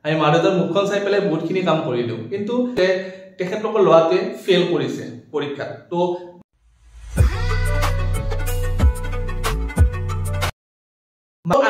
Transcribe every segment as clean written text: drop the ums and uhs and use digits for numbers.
আমি মা দেউতাৰ মুখখন চাই পেলাই বহুতখিনি কাম কৰি দিওঁ, কিন্তু তেখেতলোকৰ ল'ৰাটোৱে ফেইল কৰিছে পৰীক্ষাত। তো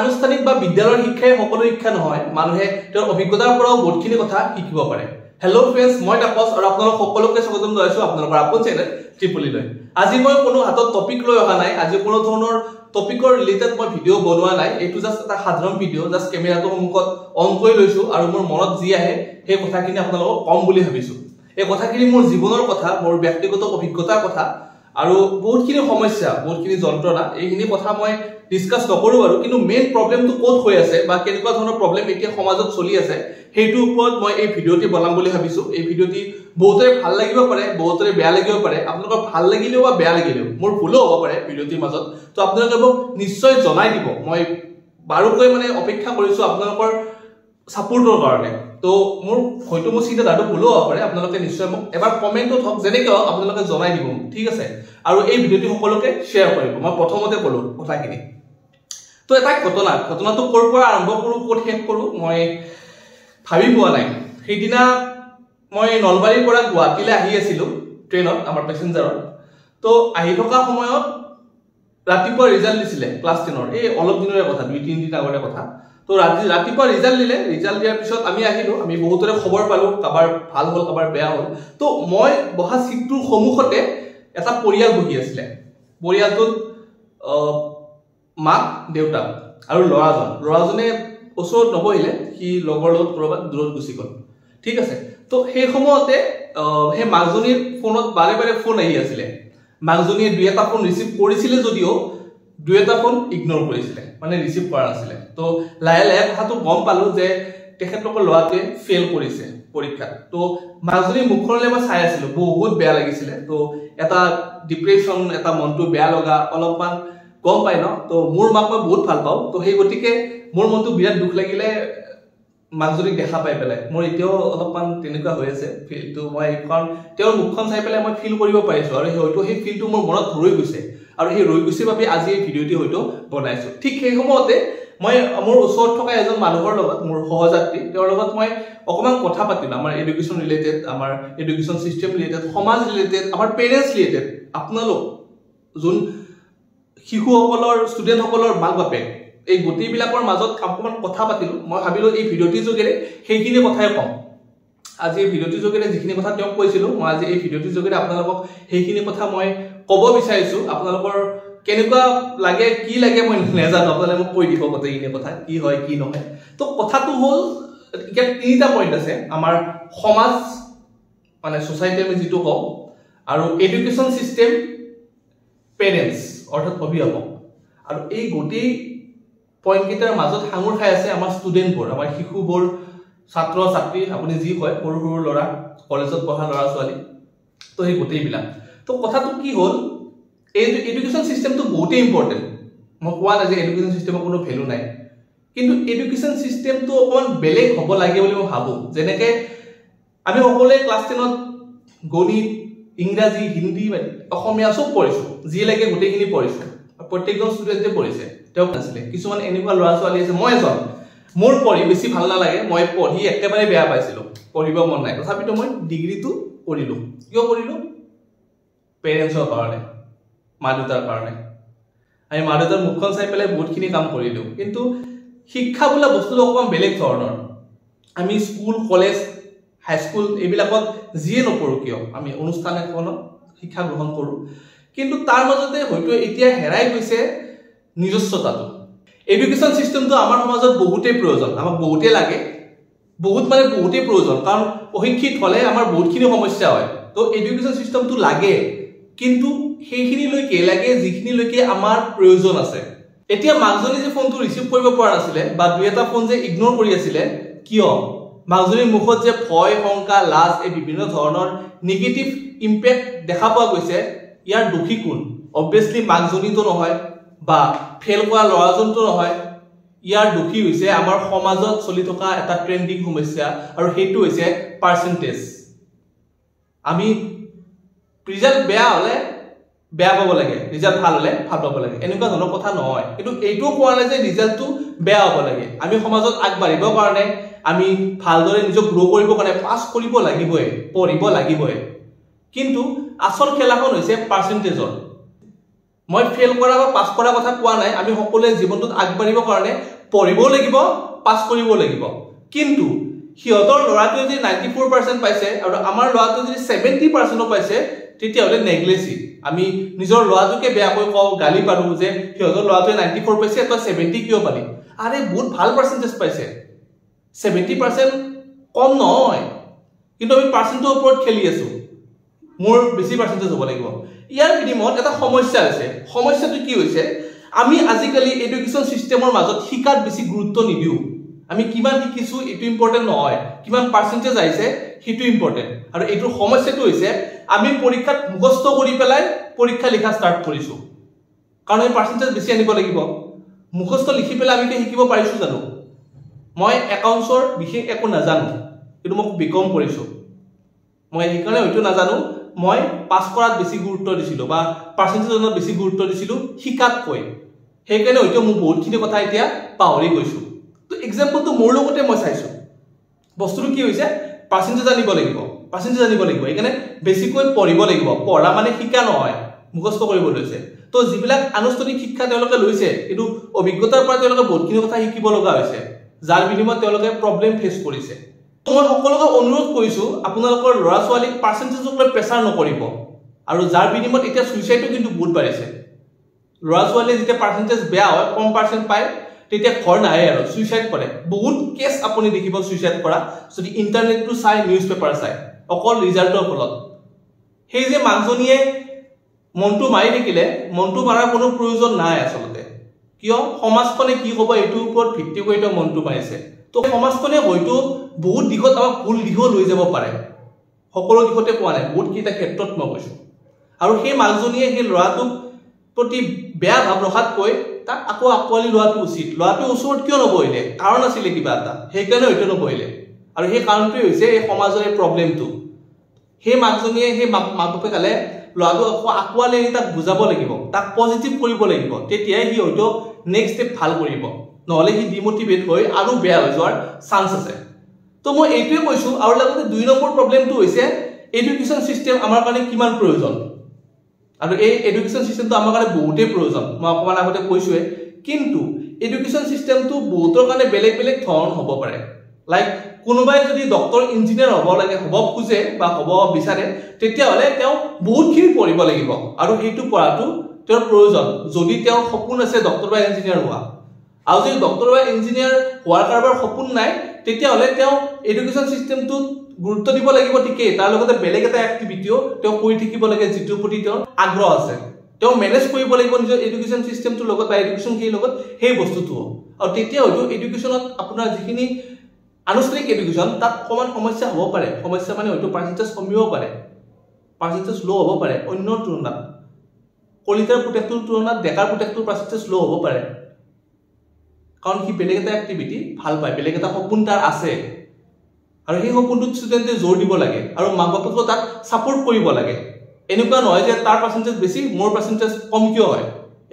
আনুষ্ঠানিক বা বিদ্যালয়ৰ শিক্ষাই সকলো শিক্ষা নহয়, মানুহে তেওঁৰ অভিজ্ঞতাৰ পৰাও বহুতখিনি কথা শিকিব পাৰে। হেল্ল' ফ্ৰেণ্ডছ, মই তাপস আৰু আপোনালোক সকলোকে স্বাগতম জনাইছো আপোনালোকৰ আপোন চেনেল ত্ৰিপলিলৈ। আজি মই কোনো হাতত টপিক লৈ অহা নাই, আজি কোনো ধৰণৰ টপিকৰ ৰিলেটেড মই ভিডিঅ' বনোৱা নাই। এইটো জাষ্ট এটা সাধাৰণ ভিডিঅ', জাষ্ট কেমেৰাটো সন্মুখত অন কৰি লৈছো আৰু মোৰ মনত যি আহে সেই কথাখিনি আপোনালোকক ক'ম বুলি ভাবিছো। এই কথাখিনি মোৰ জীৱনৰ কথা, মোৰ ব্যক্তিগত অভিজ্ঞতাৰ কথা আৰু বহুতখিনি সমস্যা, বহুতখিনি যন্ত্ৰণা, এইখিনি কথা মই ডিছকাছ নকৰোঁ বাৰু। কিন্তু মেইন প্ৰব্লেমটো ক'ত হৈ আছে বা কেনেকুৱা ধৰণৰ প্ৰব্লেম এতিয়া সমাজত চলি আছে সেইটোৰ ওপৰত মই এই ভিডিঅ'টি বনাম বুলি ভাবিছোঁ। এই ভিডিঅ'টি বহুতৰে ভাল লাগিব পাৰে, বহুতৰে বেয়া লাগিব পাৰে। আপোনালোকৰ ভাল লাগিলেও বা বেয়া লাগিলেও, মোৰ ভুলো হ'ব পাৰে ভিডিঅ'টিৰ মাজত, তো আপোনালোকে মোক নিশ্চয় জনাই দিব। মই বাৰুকৈ মানে অপেক্ষা কৰিছোঁ আপোনালোকৰ ছাপোৰ্টৰ কাৰণে। তো মোৰ হয়তো মোৰ চিন্তাধাৰাটো ভুলো হ'ব পাৰে, আপোনালোকে নিশ্চয় মোক এবাৰ কমেণ্টত হওক যেনেকৈ হওক আপোনালোকে জনাই দিব, ঠিক আছে? আৰু এই ভিডিঅ'টি সকলোকে শ্বেয়াৰ কৰিব। মই প্ৰথমতে ক'লোঁ কথাখিনি। তো এটা ঘটনা, ঘটনাটো ক'ৰ পৰা আৰম্ভ কৰোঁ ক'ত শেষ কৰোঁ মই ভাবি পোৱা নাই। সেইদিনা মই নলবাৰীৰ পৰা গুৱাহাটীলৈ আহি আছিলোঁ ট্ৰেইনত, আমাৰ পেচেঞ্জাৰত। তো আহি থকা সময়ত ৰাতিপুৱা ৰিজাল্ট দিছিলে ক্লাছ 10ৰ, এই অলপ দিনৰে কথা, 2-3 দিন আগৰে কথা। তো ৰাতিপুৱা ৰিজাল্ট দিলে, ৰিজাল্ট দিয়াৰ পিছত আমি আহিলোঁ, আমি বহুতৰে খবৰ পালোঁ, কাৰোবাৰ ভাল হ'ল কাৰোবাৰ বেয়া হ'ল। তো মই বহা চিটটোৰ সন্মুখতে এটা পৰিয়াল বহি আছিলে। পৰিয়ালটোত মাক, দেউতাক আৰু ল'ৰাজন। ল'ৰাজনে ওচৰত নবহিলে, সি লগৰ লগত ক'ৰবাত দূৰত গুচি গ'ল, ঠিক আছে? তো সেই সময়তে সেই মাকজনীৰ ফোনত বাৰে বাৰে ফোন আহি আছিলে। মাকজনীয়ে 2-1টা ফোন ৰিচিভ কৰিছিলে যদিও 2-1টা ফোন ইগন'ৰ কৰিছিলে, মানে ৰিচিভ কৰা নাছিলে। তো লাহে লাহে কথাটো গম পালোঁ যে তেখেতলোকৰ ল'ৰাটোৱে ফেইল কৰিছে পৰীক্ষাত। তো মাকজনীৰ মুখখনলৈ মই চাই আছিলোঁ, বহুত বেয়া লাগিছিলে। তো এটা ডিপ্ৰেশ্যন, এটা মনটো বেয়া লগা অলপমান গম পাই ন। তো মোৰ মাক মই বহুত ভাল পাওঁ, তো সেই গতিকে মোৰ মনটো বিৰাট দুখ লাগিলে মাকজনীক দেখা পাই পেলাই। মোৰ এতিয়াও অলপমান তেনেকুৱা হৈ আছে ফিলটো, মই কাৰণ তেওঁৰ মুখখন চাই পেলাই মই ফিল কৰিব পাৰিছোঁ আৰু হয়তো সেই ফিলটো মোৰ মনত ৰৈ গৈছে আৰু সেই ৰৈ গৈছে বাবে আজি এই ভিডিঅ'টি হয়তো বনাইছোঁ। ঠিক সেই সময়তে মই মোৰ ওচৰত থকা এজন মানুহৰ লগত, মোৰ সহযাত্ৰী, তেওঁৰ লগত মই অকণমান কথা পাতিলোঁ। আমাৰ এডুকেশ্যন ৰিলেটেড, আমাৰ এডুকেশ্যন চিষ্টেম ৰিলেটেড, সমাজ ৰিলেটেড, আমাৰ পেৰেণ্টছ ৰিলেটেড, আপোনালোক যোন শিশুসকলৰ, ষ্টুডেণ্টসকলৰ মাক বাপেক, এই গোটেইবিলাকৰ মাজত অকণমান কথা পাতিলোঁ। মই ভাবিলোঁ এই ভিডিঅ'টিৰ যোগেৰে সেইখিনি কথাই ক'ম। আজি এই ভিডিঅ'টিৰ যোগেৰে যিখিনি কথা তেওঁক কৈছিলোঁ, মই আজি এই ভিডিঅ'টিৰ যোগেৰে আপোনালোকক সেইখিনি কথা মই ক'ব বিচাৰিছোঁ। আপোনালোকৰ কেনেকুৱা লাগে কি লাগে মই নাজানো, আপোনালোকে মোক কৈ দিব গোটেইখিনি কথা কি হয় কি নহয়। তো কথাটো হ'ল, ইয়াত 3টা পইণ্ট আছে। আমাৰ সমাজ মানে ছ'চাইটি আমি যিটো কওঁ, আৰু এডুকেশ্যন চিষ্টেম, পেৰেণ্টছ অৰ্থাৎ অভিভাৱক, আৰু এই গোটেই পইণ্টকেইটাৰ মাজত সাঙুৰ খাই আছে আমাৰ ষ্টুডেণ্টবোৰ, আমাৰ শিশুবোৰ, ছাত্ৰ ছাত্ৰী, আপুনি যি কয়, সৰু সৰু ল'ৰা, কলেজত পঢ়া ল'ৰা ছোৱালী, তো সেই গোটেইবিলাক। তো কথাটো কি হ'ল, এই এডুকেশ্যন চিষ্টেমটো বহুতেই ইম্পৰ্টেণ্ট। মই কোৱা নাই যে এডুকেশ্যন চিষ্টেমৰ কোনো ভেলু নাই, কিন্তু এডুকেশ্যন চিষ্টেমটো অকণমান বেলেগ হ'ব লাগে বুলি মই ভাবোঁ। যেনেকৈ আমি সকলোৱে ক্লাছ 10ত গণিত, ইংৰাজী, হিন্দী, অসমীয়া চব পঢ়িছোঁ, যি লাগে গোটেইখিনি পঢ়িছোঁ, প্ৰত্যেকজন ষ্টুডেণ্টে পঢ়িছে, তেওঁক নাছিলে। কিছুমান এনেকুৱা ল'ৰা ছোৱালী আছে, মই এজন, মোৰ পঢ়ি বেছি ভাল নালাগে, মই পঢ়ি একেবাৰে বেয়া পাইছিলোঁ, পঢ়িব মন নাই, তথাপিতো মই ডিগ্ৰীটো কৰিলোঁ। কিয় কৰিলোঁ? পেৰেণ্টছৰ কাৰণে, মা দেউতাৰ কাৰণে। আমি মা দেউতাৰ মুখখন চাই পেলাই বহুতখিনি কাম কৰিলোঁ, কিন্তু শিক্ষা বোলা বস্তুটো অকণমান বেলেগ ধৰণৰ। আমি স্কুল, কলেজ, হাইস্কুল এইবিলাকত যিয়ে নপঢ়োঁ কিয়, আমি অনুষ্ঠান এখনত শিক্ষা গ্ৰহণ কৰোঁ, কিন্তু তাৰ মাজতে হয়তো এতিয়া হেৰাই গৈছে নিজস্বতাটো। এডুকেশ্যন চিষ্টেমটো আমাৰ সমাজত বহুতেই প্ৰয়োজন, আমাক বহুতেই লাগে, বহুত মানে বহুতেই প্ৰয়োজন। কাৰণ অশিক্ষিত হ'লে আমাৰ বহুতখিনি সমস্যা হয়। তো এডুকেশ্যন চিষ্টেমটো লাগে, কিন্তু সেইখিনিলৈকে লাগে যিখিনিলৈকে আমাৰ প্ৰয়োজন আছে। এতিয়া মাকজনী যে ফোনটো ৰিচিভ কৰিব পৰা নাছিলে বা 2-1টা ফোন যে ইগন'ৰ কৰি আছিলে, কিয়? মাকজনীৰ মুখত যে ভয়, শংকা, লাজ, এই বিভিন্ন ধৰণৰ নিগেটিভ ইম্পেক্ট দেখা পোৱা গৈছে, ইয়াৰ দোষী কোন? অবভিয়াছলি মাকজনীতো নহয় বা ফেইল কৰা ল'ৰাজনটো নহয়। ইয়াৰ দোষী হৈছে আমাৰ সমাজত চলি থকা এটা ট্ৰেণ্ডিং সমস্যা, আৰু সেইটো হৈছে পাৰ্চেণ্টেজ। আমি ৰিজাল্ট বেয়া হ'লে বেয়া পাব লাগে, ৰিজাল্ট ভাল হ'লে ভাল পাব লাগে, এনেকুৱা ধৰণৰ কথা নহয়। কিন্তু এইটোও কোৱা নাই যে ৰিজাল্টটো বেয়া হ'ব লাগে। আমি সমাজত আগবাঢ়িবৰ কাৰণে, আমি ভালদৰে নিজক গ্ৰ' কৰিবৰ কাৰণে পাছ কৰিব লাগিবই, পঢ়িব লাগিবই। কিন্তু আচল খেলাখন হৈছে পাৰ্চেণ্টেজৰ। মই ফেইল কৰা বা পাছ কৰাৰ কথা কোৱা নাই, আমি সকলোৱে জীৱনটোত আগবাঢ়িবৰ কাৰণে পঢ়িবও লাগিব, পাছ কৰিবও লাগিব। কিন্তু সিহঁতৰ ল'ৰাটোৱে যদি 94% পাইছে আৰু আমাৰ ল'ৰাটোৱে যদি 70%ও পাইছে, তেতিয়াহ'লে নেগলেচি। আমি নিজৰ ল'ৰাটোকে বেয়াকৈ কওঁ, গালি পাৰোঁ যে সিহঁতৰ ল'ৰাটোৱে 94 পাইছে, তই 70 কিয় পালি? আৰে বহুত ভাল পাৰ্চেণ্টেজ পাইছে, 70% কম নহয়, কিন্তু আমি পাৰ্চেণ্টৰ ওপৰত খেলি আছোঁ, মোৰ বেছি পাৰ্চেণ্টেজ হ'ব লাগিব। ইয়াৰ বিনিময়ত এটা সমস্যা হৈছে। সমস্যাটো কি হৈছে, আমি আজিকালি এডুকেশ্যন চিষ্টেমৰ মাজত শিকাত বেছি গুৰুত্ব নিদিওঁ। আমি কিমান শিকিছোঁ এইটো ইম্পৰ্টেণ্ট নহয়, কিমান পাৰ্চেণ্টেজ আহিছে সেইটো ইম্পৰ্টেণ্ট। আৰু এইটোৰ সমস্যাটো হৈছে আমি পৰীক্ষাত মুখস্থ কৰি পেলাই পৰীক্ষা লিখা ষ্টাৰ্ট কৰিছোঁ, কাৰণ আমি পাৰ্চেণ্টেজ বেছি আনিব লাগিব। মুখস্থ লিখি পেলাই আমি শিকিব পাৰিছোঁ জানো? মই একাউণ্টছৰ বিশেষ একো নাজানো, কিন্তু মই বি কম কৰিছোঁ, মই সেইকাৰণে হয়তো নাজানো। মই পাছ কৰাত বেছি গুৰুত্ব দিছিলোঁ বা পাৰ্চেণ্টেজত বেছি গুৰুত্ব দিছিলোঁ শিকাতকৈ, সেইকাৰণে হয়তো মোৰ বহুতখিনি কথা এতিয়া পাহৰি গৈছোঁ। তো এক্সাম্পলটো মোৰ লগতে মই চাইছোঁ। বস্তুটো কি হৈছে, পাৰ্চেণ্টেজ আনিব লাগিব, পাৰ্চেণ্টেজ আনিব লাগিব, সেইকাৰণে বেছিকৈ পঢ়িব লাগিব। পঢ়া মানে শিকা নহয়, মুখস্থ কৰিব লৈছে। তো যিবিলাক আনুষ্ঠানিক শিক্ষা তেওঁলোকে লৈছে, কিন্তু অভিজ্ঞতাৰ পৰা তেওঁলোকে বহুতখিনি কথা শিকিব লগা হৈছে, যাৰ বিনিময়ত তেওঁলোকে প্ৰব্লেম ফেচ কৰিছে। মই সকলোকে অনুৰোধ কৰিছোঁ, আপোনালোকৰ ল'ৰা ছোৱালীক পাৰ্চেণ্টেজক লৈ প্ৰেছাৰ নকৰিব। আৰু যাৰ বিনিময়ত এতিয়া চুইচাইডো কিন্তু বহুত বাঢ়িছে। ল'ৰা ছোৱালীয়ে যেতিয়া পাৰ্চেণ্টেজ বেয়া হয়, কম পাৰ্চেণ্ট পায়, তেতিয়া ঘৰ নাহে আৰু চুইচাইড কৰে। বহুত কেছ আপুনি দেখিব চুইচাইড কৰা, যদি ইণ্টাৰনেটটো চাই, নিউজ পেপাৰ চাই, অকল ৰিজাল্টৰ ফলত। সেই যে মাকজনীয়ে মনটো মাৰি থাকিলে, মনটো মাৰাৰ কোনো প্ৰয়োজন নাই আচলতে। কিয়? সমাজখনে কি ক'ব এইটোৰ ওপৰত ভিত্তি কৰি তেওঁ মনটো মাৰিছে। তো সমাজখনে হয়তো বহুত দিশত আমাক ভুল দিশো লৈ যাব পাৰে, সকলো দিশতে কোৱা নাই, বহুতকেইটা ক্ষেত্ৰত মই কৈছোঁ। আৰু সেই মাকজনীয়ে সেই ল'ৰাটোক প্ৰতি বেয়া ভাৱ ৰখাতকৈ তাক আকৌ আঁকোৱালি লোৱাটো উচিত। ল'ৰাটোৰ ওচৰত কিয় নবহিলে? কাৰণ আছিলে কিবা এটা, সেইকাৰণে হয়তো নবহিলে। আৰু সেই কাৰণটোৱে হৈছে এই সমাজৰ এই প্ৰব্লেমটো। সেই মাকজনীয়ে, সেই মাক বাপেকালে ল'ৰাটোক আকৌ আঁকোৱালি আনি তাক বুজাব লাগিব, তাক পজিটিভ কৰিব লাগিব, তেতিয়াই সি হয়তো নেক্সট ষ্টেপ ভাল কৰিব। নহ'লে সি ডিমটিভেট হৈ আৰু বেয়া হৈ যোৱাৰ চান্স আছে। তো মই এইটোৱে কৈছোঁ। আৰু লগতে 2 নম্বৰ প্ৰব্লেমটো হৈছে এডুকেশ্যন চিষ্টেম আমাৰ কাৰণে কিমান প্ৰয়োজন। আৰু এই এডুকেশ্যন চিষ্টেমটো আমাৰ কাৰণে বহুতেই প্ৰয়োজন, মই অকণমান আগতে কৈছোঁৱে। কিন্তু এডুকেশ্যন চিষ্টেমটো বহুতৰ কাৰণে বেলেগ বেলেগ ধৰণ হ'ব পাৰে। লাইক কোনোবাই যদি ডক্টৰ, ইঞ্জিনিয়াৰ হ'ব লাগে, হ'ব খোজে বা হ'ব বিচাৰে, তেতিয়াহ'লে তেওঁ বহুতখিনি পঢ়িব লাগিব আৰু সেইটো পঢ়াটো তেওঁৰ প্ৰয়োজন, যদি তেওঁৰ সপোন আছে ডক্টৰ বা ইঞ্জিনিয়াৰ হোৱা। আৰু যদি ডক্টৰ বা ইঞ্জিনিয়াৰ হোৱাৰ কাৰোবাৰ সপোন নাই, তেতিয়াহ'লে তেওঁ এডুকেশ্যন চিষ্টেমটোত গুৰুত্ব দিব লাগিব ঠিকেই, তাৰ লগতে বেলেগ এটা এক্টিভিটিও তেওঁ কৰি থাকিব লাগে যিটোৰ প্ৰতি তেওঁৰ আগ্ৰহ আছে। তেওঁ মেনেজ কৰিব লাগিব নিজৰ এডুকেশ্যন চিষ্টেমটোৰ লগত বা এডুকেশ্যনখিনিৰ লগত সেই বস্তুটোও। আৰু তেতিয়া হয়তো এডুকেশ্যনত আপোনাৰ যিখিনি আনুষ্ঠানিক এডুকেশ্যন, তাত অকণমান সমস্যা হ'ব পাৰে। সমস্যা মানে হয়তো পাৰ্চেণ্টেজ কমিব পাৰে, পাৰ্চেণ্টেজ ল' হ'ব পাৰে অন্যৰ তুলনাত। কলিতাৰ পুতেকটোৰ তুলনাত ডেকাৰ পুতেকটোৰ পাৰ্চেণ্টেজ ল' হ'ব পাৰে, কাৰণ সি বেলেগ এটা এক্টিভিটি ভাল পায়, বেলেগ এটা সপোন তাৰ আছে। আৰু সেই সপোনটোত ষ্টুডেণ্টে জোৰ দিব লাগে আৰু মাক বাপেকেও তাক ছাপোৰ্ট কৰিব লাগে। এনেকুৱা নহয় যে তাৰ পাৰ্চেণ্টেজ বেছি, মোৰ পাৰ্চেণ্টেজ কম কিয় হয়,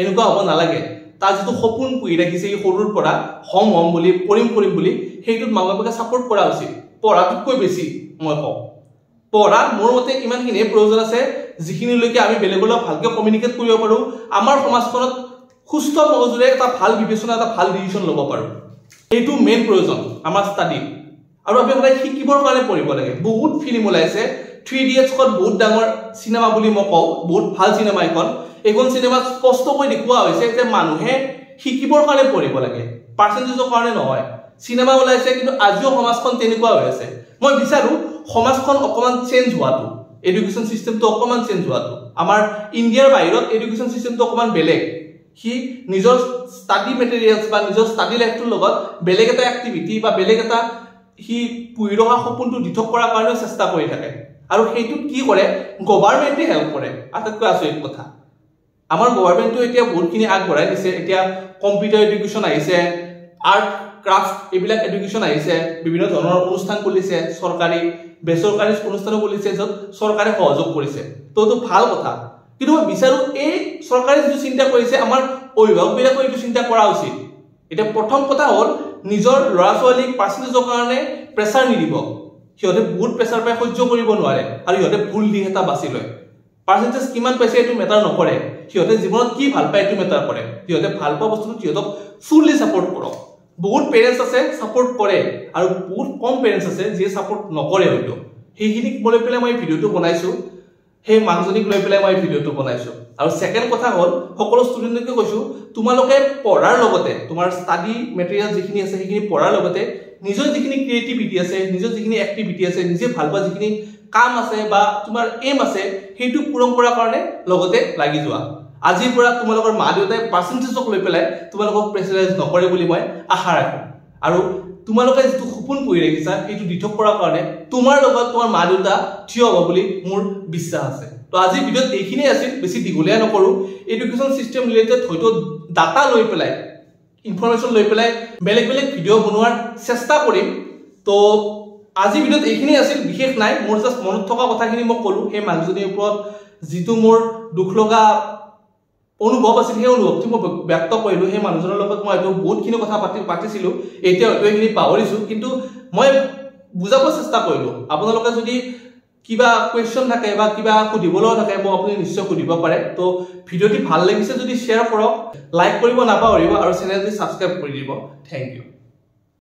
এনেকুৱা হ'ব নালাগে। তাৰ যিটো সপোন পুহি ৰাখিছে সি সৰুৰ পৰা, হ'ম হ'ম বুলি, কৰিম কৰিম বুলি, সেইটোত মাক বাপেকে ছাপোৰ্ট কৰা উচিত, পঢ়াটোতকৈ বেছি। মই কওঁ পঢ়াত মোৰ মতে ইমানখিনিয়ে প্ৰয়োজন আছে যিখিনিলৈকে আমি বেলেগৰ লগত ভালকৈ কমিউনিকেট কৰিব পাৰোঁ, আমাৰ সমাজখনত সুস্থ মগজুৰে এটা ভাল বিবেচনা, এটা ভাল ডিচিশ্যন ল'ব পাৰোঁ। এইটো মেইন প্ৰয়োজন আমাৰ ষ্টাডিত। আৰু আমি সদায় শিকিবৰ কাৰণে পঢ়িব লাগে। বহুত ফিল্ম ওলাইছে, 3 Idiotsখন বহুত ডাঙৰ চিনেমা বুলি মই কওঁ, বহুত ভাল চিনেমা এইখন। এইখন চিনেমাত স্পষ্টকৈ দেখুওৱা হৈছে যে মানুহে শিকিবৰ কাৰণে পঢ়িব লাগে, পাৰ্চেণ্টেজৰ কাৰণে নহয়। চিনেমা ওলাইছে, কিন্তু আজিও সমাজখন তেনেকুৱা হৈ আছে। মই বিচাৰোঁ সমাজখন অকণমান চেঞ্জ হোৱাটো, এডুকেশ্যন চিষ্টেমটো অকণমান চেঞ্জ হোৱাটো। আমাৰ ইণ্ডিয়াৰ বাহিৰত এডুকেশ্যন চিষ্টেমটো অকণমান বেলেগ। সি নিজৰ ষ্টাডি মেটেৰিয়েলছ বা নিজৰ ষ্টাডি লাইফটোৰ লগত বেলেগ এটা এক্টিভিটি বা বেলেগ এটা সি পুহি ৰখা সপোনটো দিঠক কৰাৰ কাৰণেও চেষ্টা কৰি থাকে। আৰু সেইটোত কি কৰে, গভাৰ্মেণ্টে হেল্প কৰে। আটাইতকৈ আচৰিত কথা, আমাৰ গভাৰ্মেণ্টটো এতিয়া বহুতখিনি আগবঢ়াই দিছে। এতিয়া কম্পিউটাৰ এডুকেশ্যন আহিছে, আৰ্ট ক্ৰাফ্ট এইবিলাক এডুকেশ্যন আহিছে, বিভিন্ন ধৰণৰ অনুষ্ঠান খুলিছে, চৰকাৰী বেচৰকাৰী অনুষ্ঠানো খুলিছে য'ত চৰকাৰে সহযোগ কৰিছে। তো এইটো ভাল কথা। কিন্তু মই বিচাৰোঁ এই চৰকাৰে যিটো চিন্তা কৰিছে, আমাৰ অভিভাৱকবিলাকেও এইটো চিন্তা কৰা উচিত। এতিয়া প্ৰথম কথা হ'ল নিজৰ ল'ৰা ছোৱালীক পাৰ্চেণ্টেজৰ কাৰণে প্ৰেছাৰ নিদিব। সিহঁতে বহুত প্ৰেছাৰ পাই সহ্য কৰিব নোৱাৰে আৰু সিহঁতে ভুল দিশ এটা বাছি লয়। পাৰ্চেণ্টেজ কিমান পাইছে এইটো মেটাৰ নকৰে, সিহঁতে জীৱনত কি ভাল পায় এইটো মেটাৰ কৰে। সিহঁতে ভাল পোৱা বস্তুটো সিহঁতক ফুল্লি ছাপৰ্ট কৰক। বহুত পেৰেণ্টছ আছে ছাপৰ্ট কৰে আৰু বহুত কম পেৰেণ্টছ আছে যিয়ে ছাপৰ্ট নকৰে। হয়তো সেইখিনিক লৈ পেলাই মই ভিডিঅ'টো বনাইছোঁ, সেই মাকজনীক লৈ পেলাই মই ভিডিঅ'টো বনাইছোঁ। আৰু ছেকেণ্ড কথা হ'ল, সকলো ষ্টুডেণ্টকে কৈছোঁ, তোমালোকে পঢ়াৰ লগতে তোমাৰ ষ্টাডি মেটেৰিয়েল যিখিনি আছে সেইখিনি পঢ়াৰ লগতে নিজৰ যিখিনি ক্ৰিয়েটিভিটি আছে, নিজৰ যিখিনি এক্টিভিটি আছে, নিজে ভাল পোৱা যিখিনি কাম আছে বা তোমাৰ এইম আছে, সেইটো পূৰণ কৰাৰ কাৰণে লগতে লাগি যোৱা। আজিৰ পৰা তোমালোকৰ মা দেউতাই পাৰ্চেণ্টেজক লৈ পেলাই তোমালোকক প্ৰেচাৰাইজ নকৰে বুলি মই আশা ৰাখোঁ। আৰু তোমালোকে যিটো সপোন পুহি ৰাখিছা সেইটো দিঠক কৰাৰ কাৰণে তোমাৰ লগত তোমাৰ মা দেউতা থিয় হ'ব বুলি মোৰ বিশ্বাস আছে। তো আজিৰ ভিডিঅ'ত এইখিনিয়ে আছিল, বেছি দীঘলীয়া নকৰোঁ। এডুকেশ্যন চিষ্টেম ৰিলেটেড হয়তো ডাটা লৈ পেলাই, ইনফৰমেশ্যন লৈ পেলাই বেলেগ বেলেগ ভিডিঅ' বনোৱাৰ চেষ্টা কৰিম। তো আজিৰ ভিডিঅ'ত এইখিনিয়ে আছিল, বিশেষ নাই। মোৰ জাষ্ট মনত থকা কথাখিনি মই ক'লোঁ। সেই মানুহজনীৰ ওপৰত যিটো মোৰ দুখ লগা অনুভৱ আছিল, সেই অনুভৱটো মই ব্যক্ত কৰিলোঁ। সেই মানুহজনৰ লগত মই হয়তো বহুতখিনি কথা পাতিছিলোঁ, এতিয়া হয়তো সেইখিনি পাহৰিছোঁ, কিন্তু মই বুজাব চেষ্টা কৰিলোঁ। আপোনালোকে যদি কিবা কুৱেশ্যন থাকে বা কিবা সুধিবলৈও থাকে, মোক আপুনি নিশ্চয় সুধিব পাৰে। তো ভিডিঅ'টি ভাল লাগিছে যদি শ্বেয়াৰ কৰক, লাইক কৰিব নাপাহৰিব আৰু চেনেলটি ছাবস্ক্ৰাইব কৰি দিব। Thank you.